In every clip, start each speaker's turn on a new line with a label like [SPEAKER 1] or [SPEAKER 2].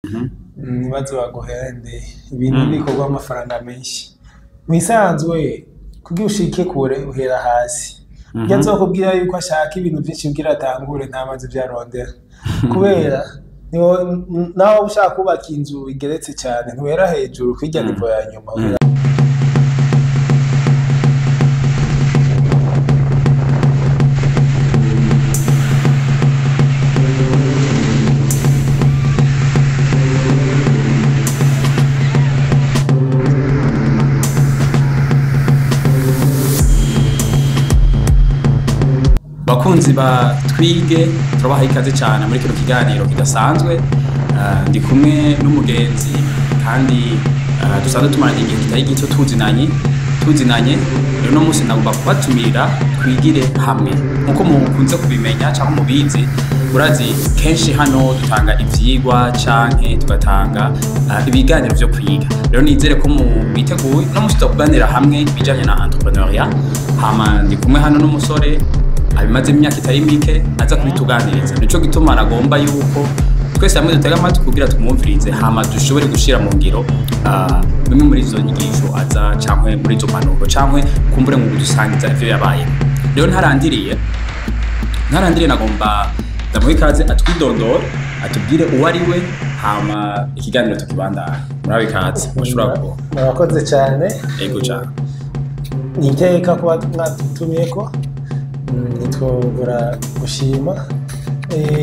[SPEAKER 1] Ntibaze baguhende, ibintu bikorwa amafaranga menshi. Mwisanzwe kugira ushike kure uhera hasi. Iyo azokubwira yuko ashaka ibintu vyinshi kugira atangure, ntamaze ivyo arondera, kubera nawe ushaka kubaka inzu igeretse cane ntuhera hejuru kwirya niveau ya nyuma uhera.
[SPEAKER 2] Bakunzi ba Twige, turabaha ikaze cyane muri kino kiganiro kidasanzwe. Ndi kumwe n'umugenzi kandi dusanzwe tumaranye igihe kitari gito tuzinanye. Rero uno munsi nagomba kubatumira twigire hamwe. Nkuko mukunze kubimenya cyangwa mubizi, urazi kenshi hano dutanga ivyigwa canke tugatanga ibiganiro vyo kwiga. Rero nizere ko mubiteguye. Uno munsi tuzakuganira hamwe ibijanye na entrepreneuriat. Hama ndi kumwe hano n'umusore abimaze imyaka itari mike aza kubituganiriza. Nico gituma nagomba yuko twese hamwe dutega amatwi kugira tumwumvirize, hama dushobore gushira mu ngiro bimwe muri izo nyigisho aza cankwe muri izo mpanuro cankwe kumbure mu kudusangiza ivyo yabaye. Rero ntarandiriye, nagomba ndamuha ikaze atwidondore, atubwire uwo ari we, hama ikiganiro tukibandanya. Murabe ikaze, mushobora kuba.
[SPEAKER 1] Murakoze cyane.
[SPEAKER 2] Ego cane.
[SPEAKER 1] Ni iteka kuba mwadutumiyeko, ntitwobura gushima.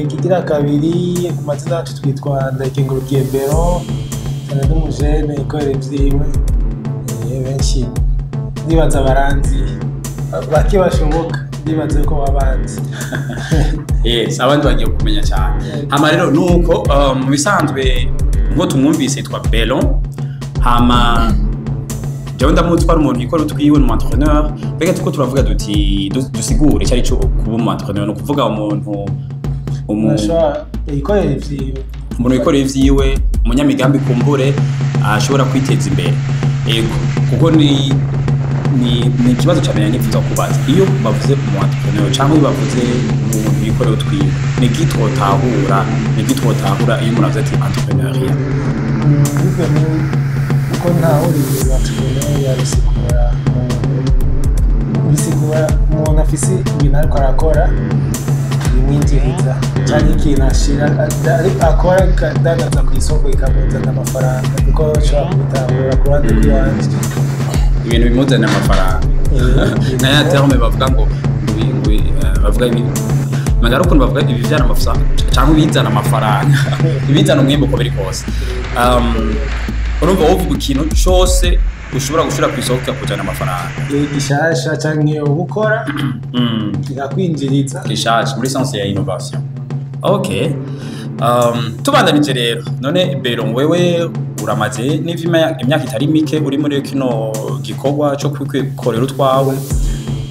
[SPEAKER 1] Ikigira kabiri, ku mazina yacu twitwa Ndayikengurukiye Bero, cyane n'umujene ikorera ivyiwe. Benshi ndibaza baranzi, bake bashoboka ndibaza ko babanzi.
[SPEAKER 2] Yes, abandi bagiye kumenya cyane. Hama rero nuko mu bisanzwe nko tumwumvise yitwa Belon. Hama jewe ndamuzi ko ari umuntu yikora utwiwe, ni umu entrepreneur. Mbega tuko turavuga duti dusigure icyo ari cyo kuba umu entrepreneur. Ni ukuvuga umuntu
[SPEAKER 1] Ashobora yikorera ivyiwe.
[SPEAKER 2] Umuntu wikorera ivyiwe, umunyamigambi kumbure ashobora kwiteza imbere. Ego, kuko ni ikibazo cyane nifuza kubaza. Iyo bavuze umu entrepreneur cyangwa iyo bavuze umuntu wikorera utwiwe, ni iki twotahura iyo umuntu avuze ati entrepreneuriat?
[SPEAKER 1] Bivuye muri uko ntahura ibintu, entrepreneur yabisigura umuntu, bisigura umuntu afise ibintu ariko arakora bimwinjiriza, canke ikintu ashira akora akadandaza ku isoko ikamuzanira amafaranga, kuko ushobora kubitahura ku ruhande rw'iwanje.
[SPEAKER 2] Ibintu bimuzanira amafaranga. Na ya terme bavuga ngo bavuga ibi magara ukuntu bavuga ibivyara amafaranga cyangwa ibizana amafaranga, ibizana umwimbu, uko biri kose. Urumva wovuga ikintu cose ushobora gushira ku isoko kikakuzanira amafaranga.
[SPEAKER 1] Gishasha canke uba ukora kikakwinjiriza.
[SPEAKER 2] Gishasha muri sens ya innovation. Okay, tubandanije rero, none Bero, wewe uramaze n'ivyo imyaka itari mike uri muri kino gikorwa cyo kwikorera utwawe.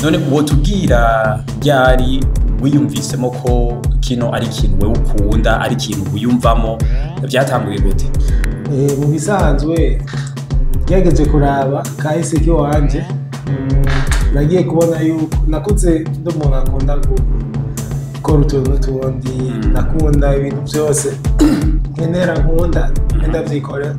[SPEAKER 2] None wotubwira ryari wiyumvisemo ko kino ari ikintu wewe ukunda, ari ikintu wiyumvamo? Byatanguye gute?
[SPEAKER 1] Mu bisanzwe ngerageje kuraba kahise k'iwanje, nagiye kubona yuko nakuze ndi umuntu akunda gukora utuntu n'utundi. Nakunda ibintu byose nkenera, nkunda ndavyikorera.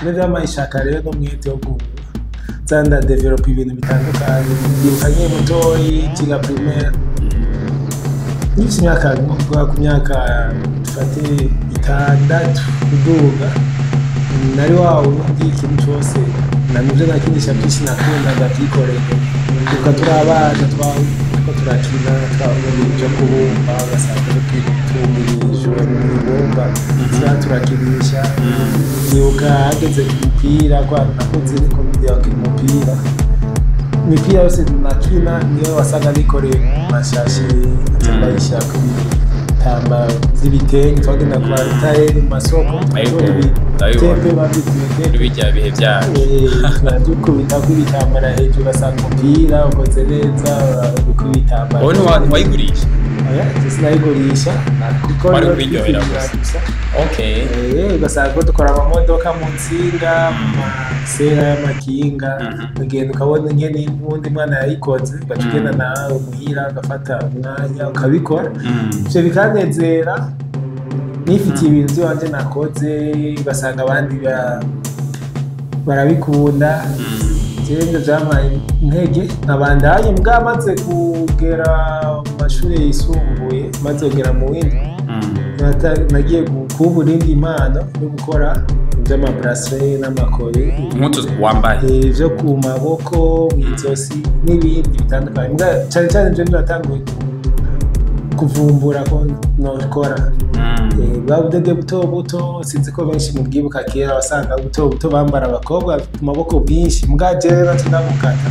[SPEAKER 1] Rero vyampaye ishaka rero n'umwete wo kuza ndadevelopa ibintu bitandukanye. Ndibuka nkiri mutoyi nkiga primaire, nkifise imyaka, nko ku myaka dufate 6 kuduga, nari wa wundi ikintu cose namuvyo nakinisha vyinshi nakunda ndavyikoreye. Ndibuka turi abana turiko turakina, twabona ibintu vyo kubumba, ugasanga tubumbirije mw'ibumba tuba turakinisha. Ndibuka hageze ku mupira, kwa nakuze niko ndakina umupira, imipira yose nakina niyo wasanga nikoreye mu mashashi, nkaca ndayishirako ibitambaro vy'ibitenge. Twagenda kwa rutayeri mu masoko,
[SPEAKER 2] Ndabibona.
[SPEAKER 1] tepe bavyita ibitepe.
[SPEAKER 2] Bijya bihe byacu.
[SPEAKER 1] Turadukubitako ibitambara hejuru, ugasanga umupira ukoze neza, uriko ibitambara.
[SPEAKER 2] Wowe ntiwayigurisha?
[SPEAKER 1] Oya, sinayigurisha kuko
[SPEAKER 2] Wari
[SPEAKER 1] rero
[SPEAKER 2] kwiryohera
[SPEAKER 1] twikinira
[SPEAKER 2] gusa.
[SPEAKER 1] gusa.
[SPEAKER 2] Okay.
[SPEAKER 1] Ugasanga ko dukora amamodoka mu nsinga, mu masera y'amakinga. Ugenda ukabona ingene uwundi mwana yayikoze, ugaca ugenda nawe muhira ugafata umwanya ukabikora. Ivyo bikanezera. Nifitiye ibintu by'iwanje nakoze, ugasanga abandi barabikunda. Jewe ivyo vyampaye intege nkabandanye. Mbwa maze kugera mu mashuri yisumbuye, maze kugera mu windi, nagiye kubura indi impano yo gukora ivy'ama bracelet n'ama collier.
[SPEAKER 2] Impuzu wambaye.
[SPEAKER 1] Vyo ku maboko, mw'izosi n'ibindi bitandukanye. Mbwa cane cane ivyo natanguye kuvumbura ko nokora. Bwa budede buto buto, sinzi ko benshi mubwibuka, kera wasanga buto buto bambara abakobwa ku maboko bwinshi. Mbwa jewe naca ndabukata,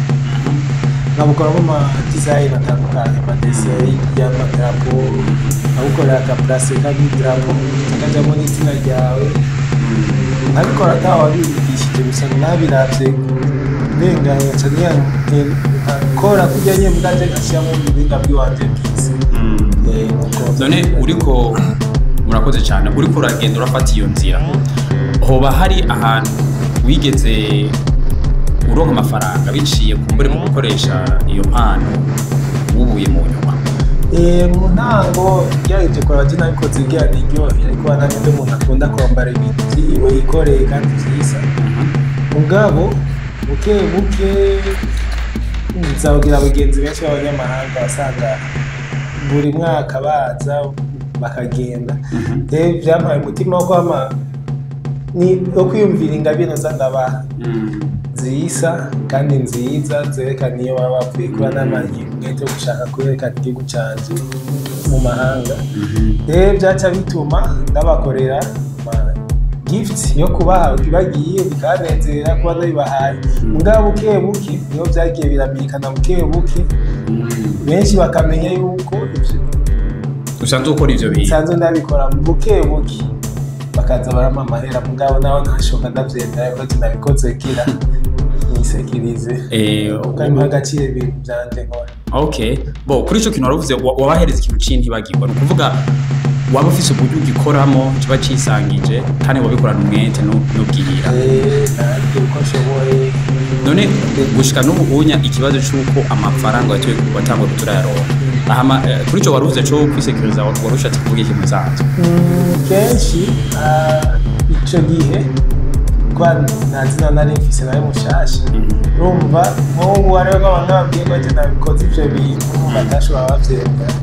[SPEAKER 1] nkabukoramo ama design atandukanye, ama dessin y'amadarapo, nkabukorera aka bracelet k'idarapo kakajamwo n'izina ryawe. Nkabikora atawabigishije, gusa nabiravye ndenganye, nca nkakora kurya nyene, mbwa je nkashiramo ubuhinga bw'iwanje bwiza. Nuko.
[SPEAKER 2] None uriko, murakoze cyane, uriko uragenda urafata iyo nzira, hoba hari ahantu wigeze uronka amafaranga biciye kumbure mu gukoresha iyo mpano wubuye mu nyuma?
[SPEAKER 1] Mu ntango ngerageje kuraba, je nabikoze kugira niryohere, ariko nanjye ndi umuntu akunda kwambara ibintu vyiwe yikoreye kandi vyiza. Mugabo buke buke nzabugira abagenzi benshi b'abanyamahanga, wasanga buri mwaka baza bakagenda. Rero vyampaye umutima wo kwama ni wo kwiyumvira ingabire nza ndabaha zisa kandi nziza, zerekana iyo baba bavuye, kuba n'amanye umwete wo gushaka kwerekana igihugu canje mu mahanga. Rero vyaca bituma ndabakorera ama gift yo kubaha bagiye, bikanezera kuba ndabibahaye. Mugabo buke buke niho vyagiye biramenyekana, buke buke benshi bakamenya yuko ivyo
[SPEAKER 2] Usanzwe ukora ivyo bintu.
[SPEAKER 1] Nsanzwe ndabikora. Buke buke bakaza barampa amahera, mugabo naho ntashoka ndavyemera ko nabikoze kira nisekirize, kuko mpa agaciro ibintu vyanje nkora.
[SPEAKER 2] Okay, bo kuri ico kintu waravuze wabahereza ikintu c'intibagirwa, ni ukuvuga waba ufise uburyo ugikoramo kiba cisangije kandi wabikorana umwete n'ubwira.
[SPEAKER 1] Nanjye uko nshoboye.
[SPEAKER 2] None gushika n'ubu unya ikibazo c'uko amafaranga watoye watanguye kuturayaronka ahama, kuri ico waruvuze co kwisekuriza, wari ushatse kuvuga iki musanzwe?
[SPEAKER 1] Kenshi ico gihe kuba nta zina nari mfise, nari mushasha. Urumva nk'ubu hariho nk'abantu babwiye ko ati nabikoze ivyo bintu, batashobora bavyemera.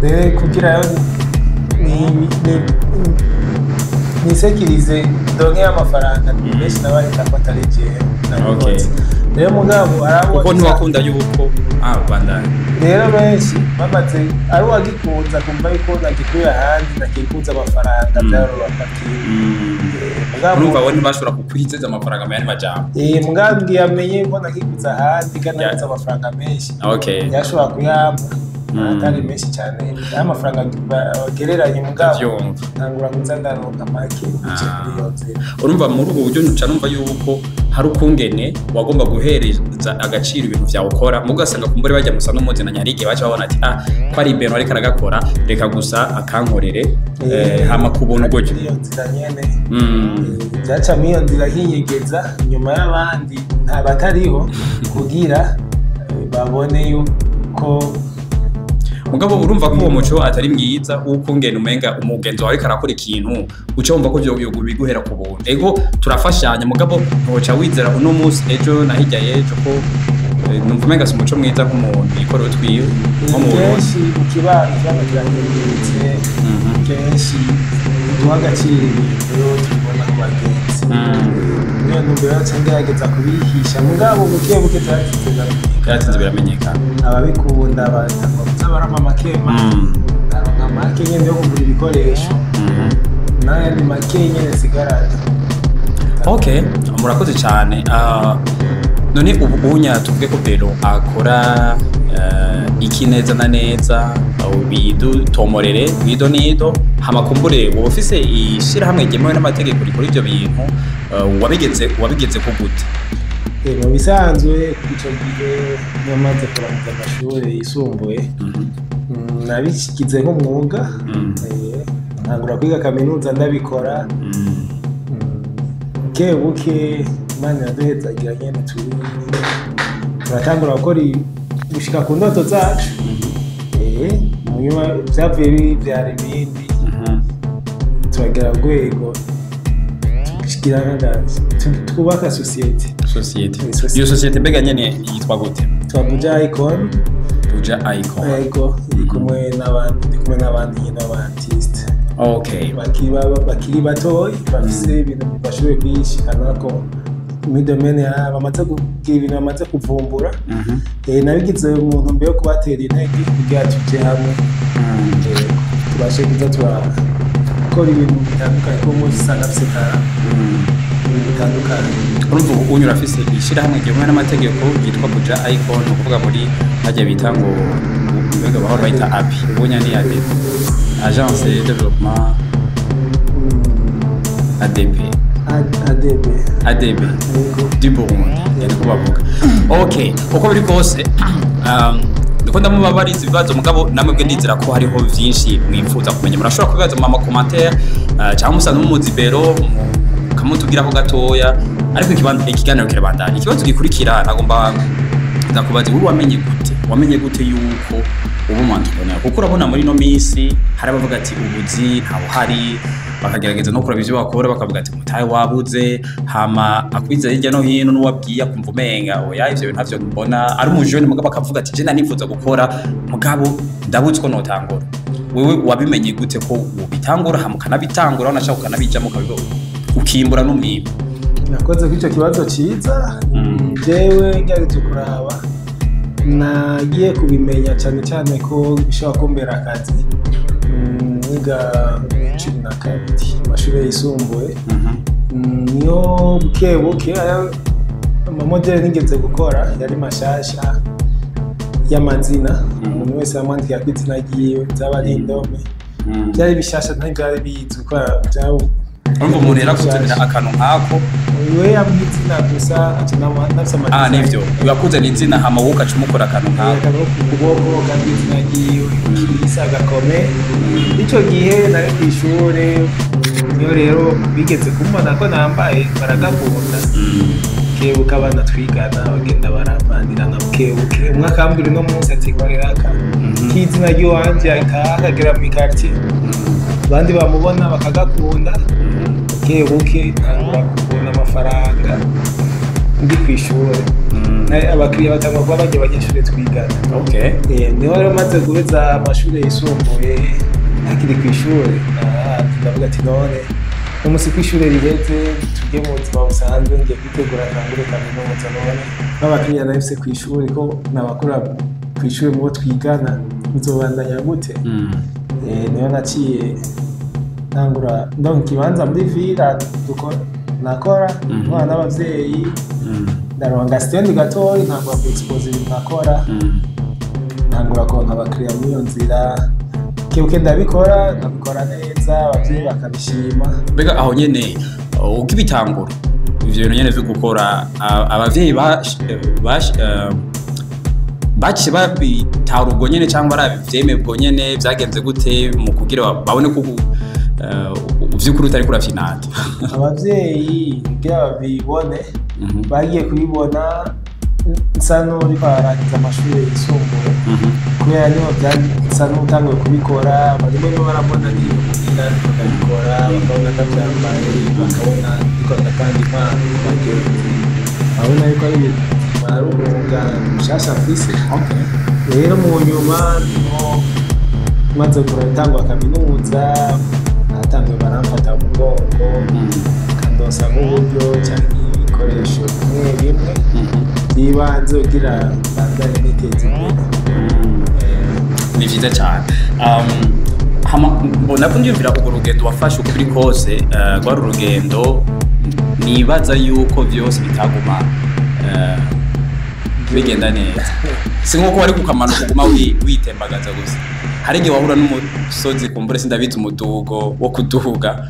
[SPEAKER 1] Rero kugira yo nisekirize ndonke amafaranga benshi, nabareka ko atari jewe nabikoze. Rero mugabo hari abo
[SPEAKER 2] Kuko ntiwakunda yuko bandanye.
[SPEAKER 1] Rero benshi bamaze ari uwagikunza kumva yuko nagikuye ahandi nakikuza amafaranga, byaroroha mugabo.
[SPEAKER 2] Urumva we ntibashobora kukwizeza amafaranga mu yandi majambo.
[SPEAKER 1] Mugabo ngiye amenye ko nakikuza ahandi kandi nakuze amafaranga menshi, yashobora kuyampa atari menshi cyane, amafaranga bagereranye, mugabo
[SPEAKER 2] Ndavyumva.
[SPEAKER 1] ntangura kuza ndaronka make biciye muri iyo nzira.
[SPEAKER 2] Urumva muri ubu buryo nca numva yuko hari ukungene wagomba guhereza agaciro ibintu vyawe ukora, mugasanga kumbure bajya musa n'umuzinanya, hari igihe baca babona ati ah, ko ari Beno ariko aragakora, reka gusa akankorere, hama kubona gutyo.
[SPEAKER 1] Muri iyo nzira nyene. Byaca muri iyo nzira nkinyegeza inyuma y'abandi nta batariho kugira babone yuko.
[SPEAKER 2] Mugabo urumva ko uwo muco atari mwiza w'ukungene umenga umugenzi wawe ariko arakora ikintu, uca wumva ko vyo biguhera ku buntu. Ego turafashanya, mugabo ntoca wizera uno munsi, ejo na hirya y'ejo ko numva umenga si umuco mwiza nk'umuntu yikorera utwiwe nko mu Burundi.
[SPEAKER 1] Kenshi mu kibano kiba kirahendutse. Kenshi duha agaciro ibintu rero tubibona ku bagenzi. Niyo ntumbero yacu, ngerageza kubihisha, mugabo buke buke byaratinze biramenyekana.
[SPEAKER 2] Byaratinze biramenyekana.
[SPEAKER 1] Ababikunda batangwa kuza barampa make make, ndaronka make nyene yo kugura ibikoresho n'ayandi make nyene nsigarana.
[SPEAKER 2] Okay, murakoze cyane. None ubu unya tuvuge ko Bero akora iki neza na neza, bidutomorere mwido nido, hama kumbure woba ufise ishirahamwe ryemewe n'amategeko rikora ivyo bintu, wabigeze ko gute?
[SPEAKER 1] Mu bisanzwe ico gihe namaze kurangiza amashuri yisumbuye, nabishikize nk'umwuga. Ntangura kwiga kaminuza ndabikora. Buke buke Imana iraduhezagira nyene, turi turatangura gukora gushika ku ndoto zacu. Mu nyuma vyavuye bivyara ibindi. Turagera urwego tugira twubaka sosiyete.
[SPEAKER 2] Sosiyete.
[SPEAKER 1] Ni sosiyete.
[SPEAKER 2] Iyo sosiyete mbega nyene yitwa gute?
[SPEAKER 1] Twa Buja Icon.
[SPEAKER 2] Buja Icon.
[SPEAKER 1] Yego, iri kumwe n'abandi, ndi kumwe n'abandi nyine b'aba artiste bakiri batoyi, bafise ibintu bashoboye kwishikanako muri domaine yabo, bamaze kugira ibintu bamaze kuvumbura. Nabigize umuntu mbere yo kubatera intege kugira tuje hamwe, tubashe kuza turakora ibintu bitandukanye, kuko umunsi usanga afise talent ibintu bitandukanye.
[SPEAKER 2] Urumva ubu unyura afise ishyirahamwe ryemewe n'amategeko ryitwa Buja Icon, ni ukuvuga muri hajya bita ngo mbega bahora bayita API, ubunya ni ADP, Agence de Développement ADP.
[SPEAKER 1] ADB.
[SPEAKER 2] ADB.
[SPEAKER 1] Yego.
[SPEAKER 2] Du Burundi niko bavuga. Okay, uko biri kose, ndiko ndamubabariza ibibazo, mugabo namwe bwe ndizera ko hariho vyinshi mwifuza kumenya. Murashobora kubibaza mu ma commentaire, cyangwa musanzwe mumuzi Bero, mukamutubwirako gatoya. Ariko ikiganiro kirabandanya. Ikibazo gikurikira nagomba ndakubaza: wowe wamenye gute yuko uba umu entrepreneur? Kuko urabona muri ino minsi hari abavuga ati ubuzi ntabuhari, bakagerageza no kuraba ivyo bakora, bakavuga ati umutahe wabuze, hama akwiza hirya no hino, n'uwabwiye akumva umenga oya, ivyo bintu ntavyo mbona. Ari umujene, mugabo akavuga ati je nanifuza gukora, mugabo ndabuze ko notangura. Wewe wabimenye gute ko wobitangura, hama ukanabitangura, wanashaka ukanabijamo, ukimbura n'umwimbu?
[SPEAKER 1] Nakoze kuri icyo kibazo cyiza. Jewe ngerageje kuraba, nagiye kubimenya cyane cyane ko bishobora kumbera akazi, niga muri 12 amashuri yisumbuye. Niyo buke buke aya amamodeli nigeze gukora yari mashasha y'amazina. Umuntu wese yamwandikira ku izina ryiwe, byaba ari indome, byari bishasha, ntibyari bizwi ko byaba.
[SPEAKER 2] Urumva umuntu yarakuzanira akantu nk'ako?
[SPEAKER 1] We yampa izina gusa, aca nafise
[SPEAKER 2] Ah.
[SPEAKER 1] ama design.
[SPEAKER 2] Nivyo, yakuzana izina, hama wowe ugaca umukora akantu nk'ako.
[SPEAKER 1] Akantu ko ku kuboko kandi izina ryiwe kisa gakome. Ico gihe nari kw'ishure, niyo rero bigeze kumbona ko nambaye, baragakunda. Bukebuke abana twigana bagenda baravanirana bukebuke, umwe akambwira uno munsi ati nkorera aka k'izina ry'iwanje, ahita akagera mw'i quartier, abandi bamubona bakagakunda. Bukebuke ntangura kubona amafaranga ndi kw'ishure. Abakiriya batangura kuba bagiye abanyeshure twigana. Niho rero maze guheza amashuri yisumbuye, ntakiri kw'ishure, ndavuga ati none umunsi kw'ishure riheze tujye mu buzima busanzwe, ngiye kwitegura ntangure kaminuza, none b'abakiriya nahise kw'ishure ko nabakora kw'ishure mubo twigana bizobandanya gute? Niho naciye ntangura ndonka ikibanza muri villa nakora ntwara n'abavyeyi, ndaronka stand gatoyi, ntangura ku expose ibintu nakora, ntangura kuronka abakiriya muri iyo nzira. Kebuke ndabikora, nkabikora neza, abavyeyi bakabishima.
[SPEAKER 2] Mbega aho nyene ukibitangura ivyo bintu nyene vyo gukora, abavyeyi baciye babitahura ubwo nyene, cyangwa baravyemeye ubwo nyene? Vyagenze gute mu kugira babone ko vy'ukuri utariko urafinata?
[SPEAKER 1] Abavyeyi kugira babibone, bagiye kubibona nsa n'uriko ararangiza amashuri yisumbuye, kubera niho nsa n'utanguye kubikora. Barimo rero barabona niba muhira ndiko ndabikora, bakabona ndavyambaye, bakabona ndiko ndatanga impano ku bagenzi, babona yuko ari ibintu bizima, ari umwuga mushasha mfise. Rero mu nyuma niho maze kuratangwa kaminuza, natanguye baramfata mu mugongo, bakandonsa nk'uburyo canke ibikoresho bimwe bimwe by'ibanze kugira mbandanye niteza imbere.
[SPEAKER 2] Ni vyiza cyane. Hama mbona ko ndiyumvira urwo rugendo wafashe, uko biri kose, rwari urugendo nibaza yuko vyose bitaguma bigenda neza. Si nkuko wari kukamanuka uguma witembagaza gusa, hari igihe wahura n'umusozi, kumbure sindabizi, umudugo wo kuduga.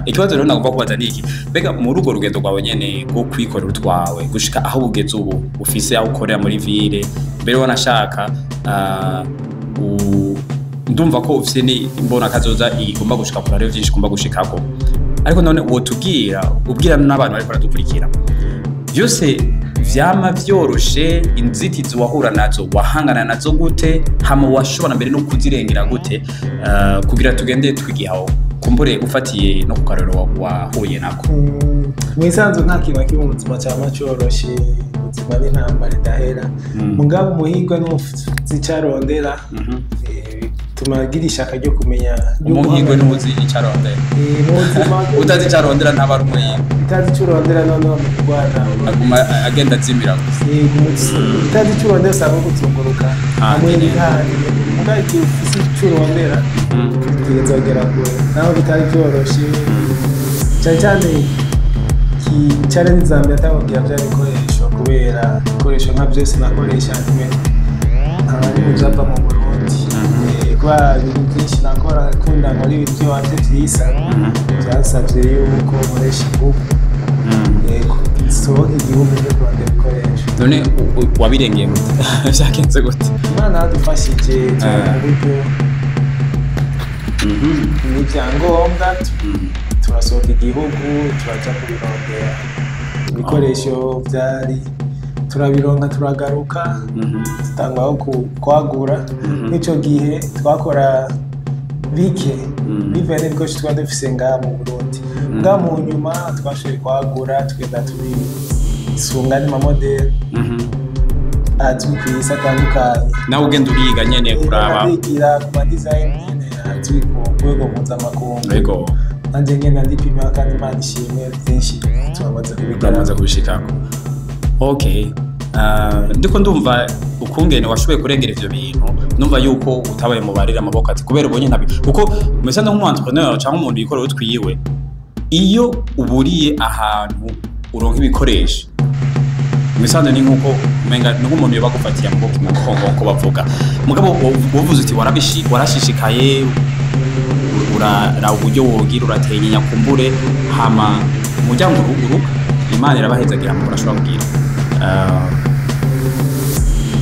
[SPEAKER 2] Ikibazo rero nagomba kubaza ni iki: mbega muri urwo rugendo rwawe nyene rwo kwikorera utwawe gushika aho ugeze ubu, ufise aho ukorera muri ville, mbere wanashaka, ndumva ko ufise ni imbona kazoza igomba gushika kure, hariho vyinshi igomba gushikako, ariko none wotubwira, ubwira n'abantu bariko baradukurikira, byose vyama vyoroshe? Inzitizi wahura nazo wahangana nazo gute, hama washobora mbere no kuzirengera gute, kugira tugende twigihaho? Kumbure ufatiye no ku karorero wahuye nako.
[SPEAKER 1] Mu isanzwe nta kintu na kimwe mu buzima cyama coroshe. Ubuzima n'intambara idahera. Mugabo umuhirwe n'uzi ico arondera, bituma agira ishaka ryo kumenya, ryo
[SPEAKER 2] Umuhirwe
[SPEAKER 1] guhamagara.
[SPEAKER 2] n'uzi ico arondera.
[SPEAKER 1] Mu buzima
[SPEAKER 2] Utazi ico arondera ntaba ari umuhirwe.
[SPEAKER 1] Utazi ico urondera, noneho mu kurwana
[SPEAKER 2] Aguma agenda azimira gusa.
[SPEAKER 1] Utazi ico urondera usanga kuzunguruka hamwe n'ihandi. Mugabo igihe ufise ico urondera, utegerezwa kugera kure naho bitari vyoroshe. Cyane cyane challenge za mbere atangubwira bya bikoresho, kubera ibikoresho nka byose nakoresha ntume nta byava mu Burundi. Kubera ibintu byinshi nakora kunda nkora ibintu by'iwanje vyisa, byasabye yuko nkoresha ingufu. Yego, sohoka igihugu cyo kurondera ibikoresho.
[SPEAKER 2] None wabirengeye gute? Vyagenze gute?
[SPEAKER 1] Imana yadufashije cyane mu buryo n'ibyangombwa, turasohoka igihugu, turaja kubirondera ibikoresho byari, turabironka, turagaruka, dutangwaho kwagura. N'ico gihe twakora bike bivuye n'ibikoresho twari dufise ngaha mu Burundi. Ngaha mu nyuma twashoboye kwagura, tugenda tubisunga n'amamodeli azwi ku isi atandukanye.
[SPEAKER 2] Nawe ugenda uriga nyene kuraba.
[SPEAKER 1] Ndigira ku ma design nyene azwi ku rwego mpuzamakungu. Nanjye ngenda ndipima, kandi Imana ishimwe, byinshi turamaze kubigeraho.
[SPEAKER 2] Uramaze kubishikako. Okay. Ndiko ndumva ukungene washoboye kurengera ivyo bintu, numva yuko utabaye mu barira amaboko ati kubera ubonye ntabi, kuko musanze nk'umu entrepreneur cyangwa umuntu yikorera utwiwe, iyo uburiye ahantu uronka ibikoresho, musanze ni nkuko umenga ni nk'umuntu yoba agufatiye amaboko mu mugongo nko bavuga. Mugabo wovuze uti warashishikaye, uraraba uburyo wogira, uratenya kumbure, hama umuryango uruguruka, Imana irabahezagira mu urashobora kugira.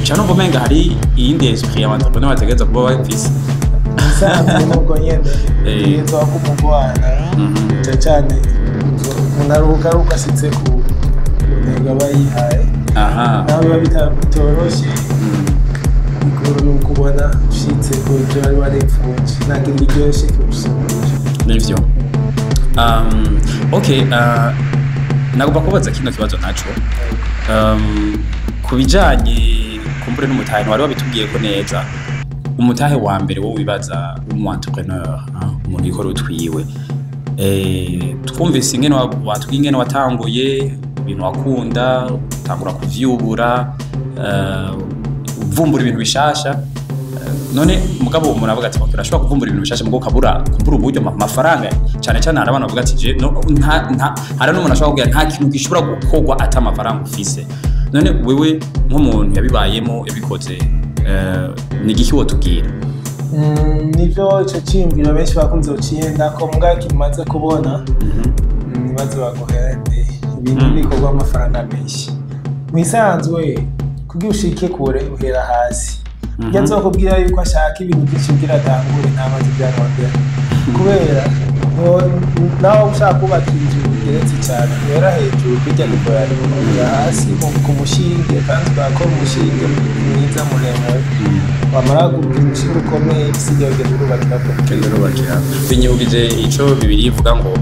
[SPEAKER 2] Ca numva umenga hari iyindi esprit aba entrepreneur bategereza kuba bafise.
[SPEAKER 1] Musanze nubwo nyene utegerezwa kumugwana cyane cyane, umuntu aruhuka ari uko ashitse ku ntego aba yihaye, naho biba bitoroshe. Ikuru ni uko ubona ushitse ku byo wari waripfuje, nta kintu kiryoshe kurusha.
[SPEAKER 2] Nivyo. Okay, nagomba kubaza kino kibazo naco ku bijanye kumbure n'umutahe. Wari wabitubwiye ko neza umutahe wa mbere wo wibaza w'umu entrepreneur, umuntu yikora utwiwe. Twumvise ingene watubwiye ingene watanguye ibintu wakunda, utangura kuvyubura, uvumbura ibintu bishasha. None mugabo umuntu avuga ati: "Okay, urashobora kuvumbura ibintu bishasha, mugabo ukabura kumbura uburyo, amafaranga." Cyane cyane hari abantu bavuga ati: "Je no, nta hari n'umuntu ashobora kugira nta kintu gishobora gukorwa ata amafaranga ufise." None wewe nk'umuntu yabibayemo, yabikoze, ni igiki wotubwira?
[SPEAKER 1] Nivyo, ico ciyumviro benshi bakunze kucihenda ko. Mugabo ikintu maze kubona, ntibaze baguhende, ibintu bikorwa amafaranga menshi. Mwisanzwe kugira ushike kure uhera hasi. Iyo azokubwira yuko ashaka ibintu byinshi kugira atangure, ntamaze ivyarondera, kubera nawe ushaka kubaka inzu igeretse cyane, uhera hejuru kurya gukora, uhera hasi ku mushinge, kandi ugakora umushinge mwiza muremure. Wamara kugira umushinge ukomeye, ibisigaye ugenda urubakira.
[SPEAKER 2] Ugenda urubakira. Binyibukije ico Bibiliya ivuga ngo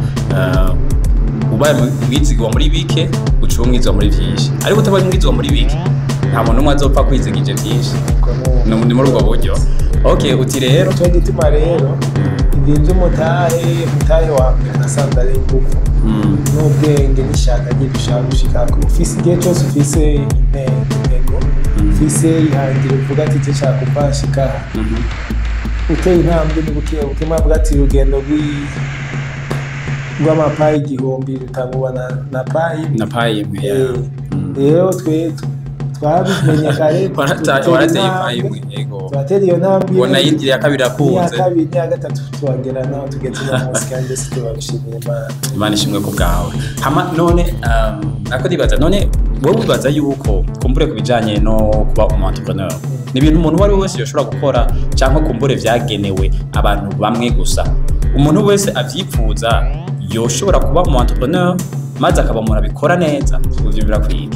[SPEAKER 2] ubaye umwizigwa muri bike, uca uba umwizigwa muri vyinshi, ariko utabaye umwizigwa muri bike, nta muntu n'umwe azopfa kwizigije vyinshi. Ni muri ubwo buryo. Okay, uti rero
[SPEAKER 1] Cyo gituma rero ibintu by'umutahe, umutahe wa mbere nasanze ari ingufu n'ubwenge n'ishaka ry'ibyo ushaka gushikako. Ufise igihe cyose ufise intego, ufise ihangiro, uvuga ati: "Icyo nshaka kuva nshika aha." Uteye intambwe ni buke buke. Mwavuga ati urugendo rw'amapayi 1000 rutangurwa na payi
[SPEAKER 2] Na payi imwe.
[SPEAKER 1] Rero twe twabimenye kare. Dutera
[SPEAKER 2] Warateye
[SPEAKER 1] intambwe.
[SPEAKER 2] ipayi imwe, yego.
[SPEAKER 1] Turatera iyo ntambwe.
[SPEAKER 2] Ubona iyindi ya kabiri
[SPEAKER 1] n'iya
[SPEAKER 2] irakunze.
[SPEAKER 1] Kabiri n'iya gatatu, tuhagera naho tugeze uno munsi, kandi byose turabishimira Imana.
[SPEAKER 2] Imana ishimwe ku bwawe. Hama none nako ndibaza, none wowe wibaza yuko kumbure ku bijanye no kuba umu entrepreneur ni ibintu umuntu uwo ari we wese yoshobora gukora, cyangwa kumbure vyagenewe abantu bamwe gusa? Umuntu wese avyipfuza yoshobora kuba umu entrepreneur maze akaba umuntu abikora neza? Ivyo birakwiye?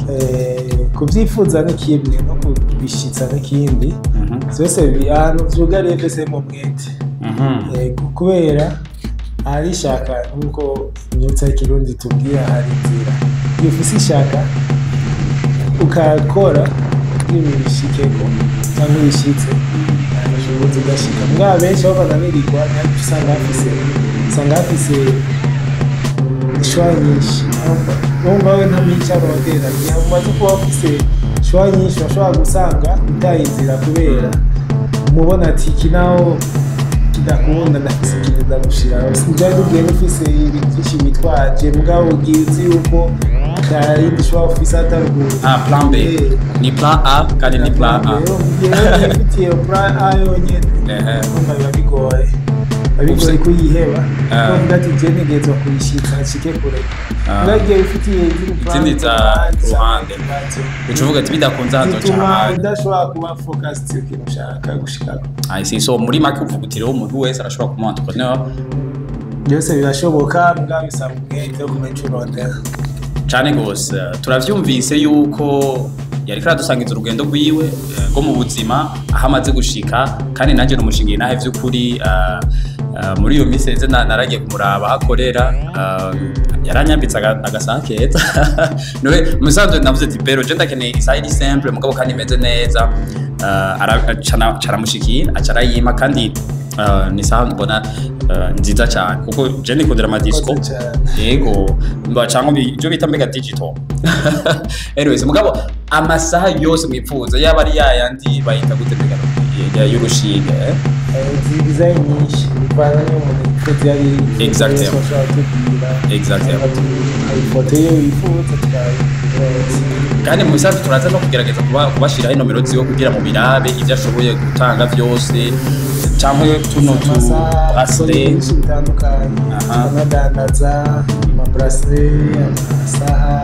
[SPEAKER 1] Kubyifuza ni kimwe, no kubishitsa n'ikindi. Byose ahantu vyugariye byose mu mwete. Kubera Ahari ishaka, nk'uko imyutsa y'ikirundi tubwira, hari inzira. Iyo ufise ishaka ukakora ibintu bishikeko cyangwa ubishitse, ubushobozi ugashika. Mugabo benshi aho bananirirwa, usanga bafise choix nyinshi. Urumva we ntamico arondera. Igihe umaze kuba ufise choix nyinshi, urashobora gusanga utaye inzira, kubera umubona ati iki naho kidakunda, ndafise ikintu ndagushiraho. Sinjya tubwiye ufise ibintu byinshi witwaje, mugabo ugiye uzi yuko atayindi ushobora ufise atari
[SPEAKER 2] Ah, plan B. Ni plan A kandi ni plan A.
[SPEAKER 1] Rero mugihe wifitiye plan A yonyene, urumva biba bigoye kuyiheba. Kuvuga ati je ntegerezwa kuyishitsa nshike kure. Mugabo igihe wifitiye izindi plan
[SPEAKER 2] Izindi za
[SPEAKER 1] ku
[SPEAKER 2] ruhande.
[SPEAKER 1] nazo
[SPEAKER 2] Uca uvuga ati bidakunze hazoca
[SPEAKER 1] zituma
[SPEAKER 2] ahandi.
[SPEAKER 1] udashobora kuba focused ku kintu ushaka gushikako.
[SPEAKER 2] I see. So muri make uvuga uti rero umuntu wese arashobora kuba entrepreneur.
[SPEAKER 1] Byose birashoboka, mugabo bisaba umwete wo kumenya ico urondera.
[SPEAKER 2] Cane gose. Turavyumvise yuko yariko aradusangiza urugendo rwiwe rwo mu buzima, aho amaze gushika, kandi nanjye numushingiye nahe vy'ukuri. Muri iyo minsi heze naragiye kumuraba aho akorera, yaranyambitse agasaha keza. Niwe musanzwe navuze ati: "Bero, je ndakeneye isaha iri simple mugabo kandi imeze neza." Aca aramushikira, aca arayima, kandi ni isaha mbona nziza cyane, kuko je nikundira amadisco.
[SPEAKER 1] Urakoze cane.
[SPEAKER 2] Yego, mba cyangwa ibyo bita mbega digital. Anyways, mugabo amasaha yose mwipfuza, yaba ari yayandi bayita gute mbega y'urushinge, eh?
[SPEAKER 1] Izi design nyinshi bivana n'iyo umuntu yifuza iyo ari
[SPEAKER 2] Exactement.
[SPEAKER 1] Wese ashobora kutubwira.
[SPEAKER 2] Exactement.
[SPEAKER 1] Ifoto ye wifuza tukayihereza.
[SPEAKER 2] Kandi mu bisanzwe turaza no kugerageza kubashiraho inomero ziwe kugira mu birabe ibyo ashoboye gutanga byose, cyangwa tuno tu
[SPEAKER 1] Amasaha
[SPEAKER 2] bracelet.
[SPEAKER 1] byinshi bitandukanye. Tukanadandaza amabracelet, amasaha,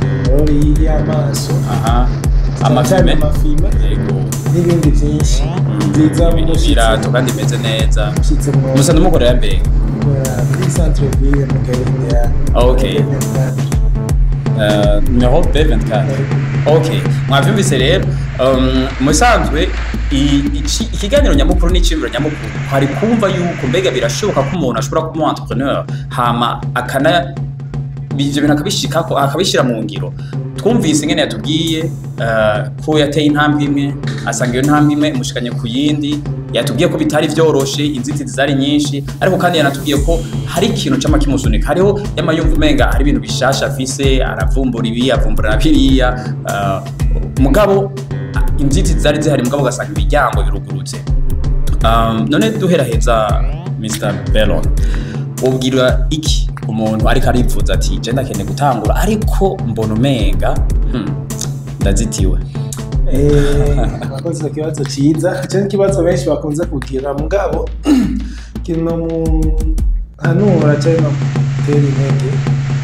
[SPEAKER 1] amarori y'amaso,
[SPEAKER 2] amafime.
[SPEAKER 1] Amafime n'ibindi byinshi byiza.
[SPEAKER 2] Ibirato kandi bimeze neza.
[SPEAKER 1] Mushyitse mu
[SPEAKER 2] Musa ndumukorera mbega?
[SPEAKER 1] Muri centre ville mu Garinda ya
[SPEAKER 2] Numéro B24. Ok, mwavyumvise rero. Musanzwe ikiganiro nyamukuru n'iciyumviro nyamukuru twari kumva yuko mbega birashoboka ko umuntu ashobora kuba umu entrepreneur, hama akana ivyo bintu akabishikako, akabishira mu ngiro. Twumvise ingene yatubwiye ko yateye intambwe imwe, asanga iyo ntambwe imwe imushikanye ku yindi. Yatubwiye ko bitari vyoroshe, inzitizi zari nyinshi, ariko kandi yanatubwiye ko hari ikintu cama kimusunika, hariho yama yumva umenga hari ibintu bishasha afise, aravumbura ibi, avumbura na biriya. Mugabo inzitizi zari zihari, mugabo ugasanga imiryango birugurutse. None duheraheza, Mr Bellon, ubwira iki umuntu ariko arifuza ati je ndakeneye gutangura, ariko mbona umenga ndazitiwe?
[SPEAKER 1] Murakoze, ikibazo cyiza. Icyo ni ikibazo benshi bakunze kugira, mugabo kino hanura cyangwa mutera intege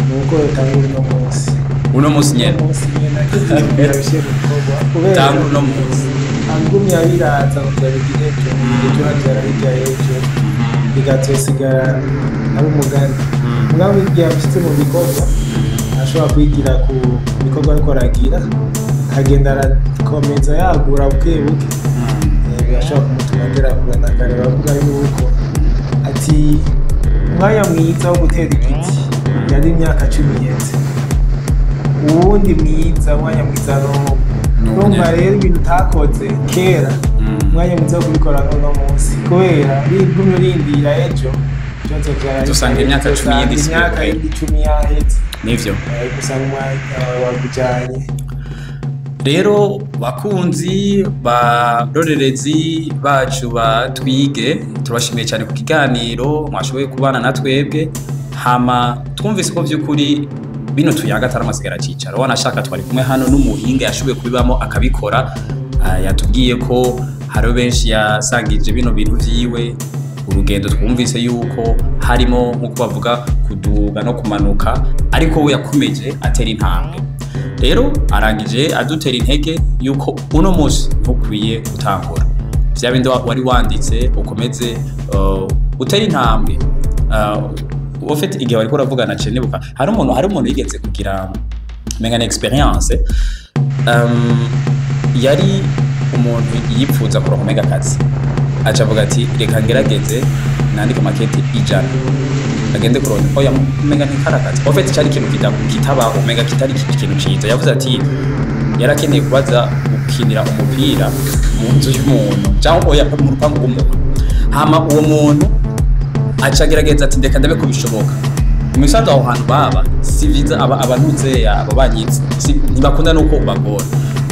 [SPEAKER 1] ni uko yotangura uno munsi.
[SPEAKER 2] Uno munsi nyene.
[SPEAKER 1] Uno munsi nyene akitiyumvira bishyire mu bikorwa, kubera
[SPEAKER 2] Tangura uno munsi.
[SPEAKER 1] Angumye abiraza ngo nzabigira ejo, ejo habyara hirya y'ejo, bigazosigara ari umugani. Mugabo igihe abishyize mu bikorwa, ashobora kwigira ku bikorwa ariko aragira, akagenda arakomeza yagura buke buke. Birashobora kumutuma agera kure. Na kare bavuga yuko ati umwanya mwiza wo gutera igiti yari imyaka 10 iheze, uwundi mwiza, umwanya mwiza n'ubu.
[SPEAKER 2] N'ubu
[SPEAKER 1] Urumva
[SPEAKER 2] nyene.
[SPEAKER 1] rero ibintu utakoze kera, umwanya mwiza wo kubikora n'uno munsi, kubera bigumye urindira ejo, ikibazo vyara
[SPEAKER 2] Uzosanga imyaka 10 yindi isigaye
[SPEAKER 1] imyaka
[SPEAKER 2] guhera.
[SPEAKER 1] yindi 10 yaheze.
[SPEAKER 2] Nivyo.
[SPEAKER 1] Usanga umwanya wawe wagujanye.
[SPEAKER 2] Rero bakunzi barorerezi bacu ba Twige, turabashimiye cyane ku kiganiro mwashoboye kubana na twebwe. Hama twumvise ko by'ukuri bino tuyaga atari amasigara cicaro, wanashaka twari kumwe hano n'umuhinga yashoboye kubibamo akabikora. Yatubwiye ko hari benshi yasangije bino bintu vyiwe. Urugendo twumvise yuko harimo, nk'uko bavuga, kuduga no kumanuka, ariko we yakomeje atera intambwe. Rero arangije adutera intege yuko uno munsi ntukwiye gutangura vya bindi wari wanditse, ukomeze utere intambwe. Ufite igihe wariko uravugana nibuka hari umuntu yigeze kugira menga na experience, yari umuntu yipfuza kuronka umenga akazi, aca avuga ati reka ngerageze. Nandika makete 100 agende kurondera. Oya, umenga ntikarakaza. En fait cyari ikintu kitabaho, umenga kitari ikintu ciza. Yavuze ati yarakeneye kubaza gukinira umupira mu nzu y'umuntu, cyangwa oya, mu rupangu rw'umuntu. Hama uwo muntu aca agerageza ati ndeka ndabe ko bishoboka. Mu bisanzwe aho hantu baba si vyiza, aba abantuze abo banyitse ntibakunda nuko ubagora.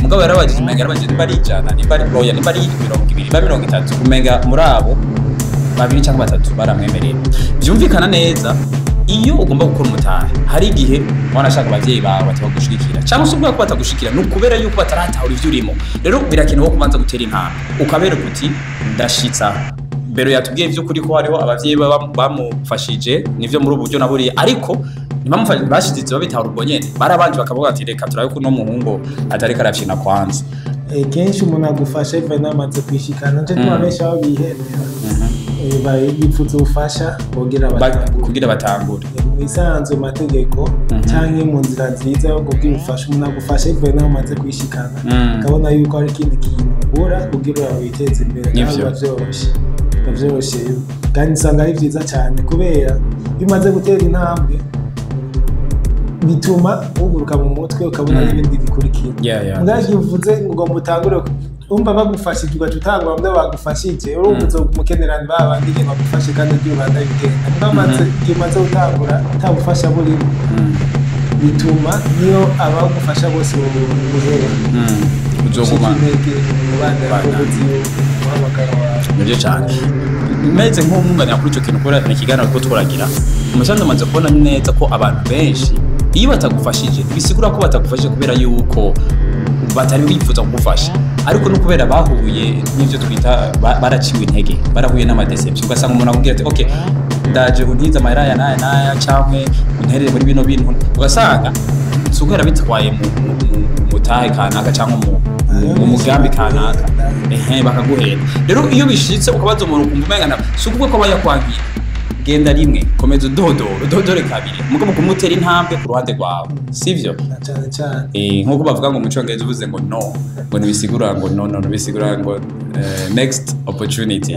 [SPEAKER 2] Mugabo yarabajije, umenga yarabajije nimba ari 100, nimba ari, oya, nimba ari 20, nimba 30, umenga muri abo babiri cyangwa batatu baramwemerera. Byumvikana neza, iyo ugomba gukora umutahe, hari igihe wanashaka abavyeyi bawe batabagushigikira, cyangwa se ubwo ko batagushigikira ni ukubera yuko bataratahura ivyo urimo. Rero birakenewe ko kubanza gutera intambwe ukabereka uti ndashitsa. Mbere yatubwiye vy'ukuri ko hariho abavyeyi bamufashije, nivyo, muri ubu buryo na buriya, ariko ntibamufashije bashitse babitahura ubwo nyene. Barabanje bakavuga ati reka turabe ko uno muhungu atariko arafyina kwanza.
[SPEAKER 1] Kenshi umuntu agufasha bivaye n'amaze kwishikana. Nico gituma benshi aho bihebera, bipfuza ubufasha kugira batangure.
[SPEAKER 2] Kugira batangure.
[SPEAKER 1] Mu bisanzwe mu mategeko canke mu nzira nziza yo kubwira ubufasha, umuntu agufasha bivaye n'aho umaze kwishikana, akabona yuko hari ikindi kintu ubura kugira witeze imbere. Kandi
[SPEAKER 2] Nivyo.
[SPEAKER 1] biba vyoroshe kandi usanga ari vyiza cane, kubera iyo umaze gutera intambwe bituma wuguruka mu mutwe, ukabona n'ibindi bikurikira. Mugabo igihe uvuze ngo ugomba utangure, umva bagufashije ugaca utangura mubyo bagufashije, urumva uzomukenerana ba bandi igihe bagufashe, kandi ugiye ubandanya ugenda. Mugabo igihe umaze gutangura ata bufasha burimo, bituma niyo abagufasha bose buhera.
[SPEAKER 2] Uzoguma
[SPEAKER 1] intege ubandanya
[SPEAKER 2] Ubandanya.
[SPEAKER 1] ubuzi umuhamagaro wawe.
[SPEAKER 2] Nibyo cyane. Meze nk'umwunganira kuri icyo kintu, kubera ni ikiganiro ko twaragira umusanzu, amaze kubona neza ko abantu benshi iyo batagufashije, bisigura ko batagufashije kubera yuko batari bifuza kugufasha, ariko no kubera bahuye n'ibyo twita baraciwe intege, barahuye n'ama déception. Ugasanga umuntu akubwira ati ok, ndaje untize amahera aya n'aya n'aya, cyangwa unterere muri bino bintu, ugasanga si uko yarabitwaye mu mutahe kanaka cyangwa mu mugambi kanaka, ehe, bakaguhenda. Rero iyo bishitse ukabaza umuntu ukumva umenga si ukuvuga ko aba yakwangiye. Genda rimwe, komeza udodora, udodore kabiri, mugabo kumutera intambwe ku ruhande rwawe, sivyo?
[SPEAKER 1] Na cane cane.
[SPEAKER 2] Nk'uko bavuga ngo mu cyongereza uvuze ngo no, ngo ntibisigura ngo no no, bisigura ngo next opportunity.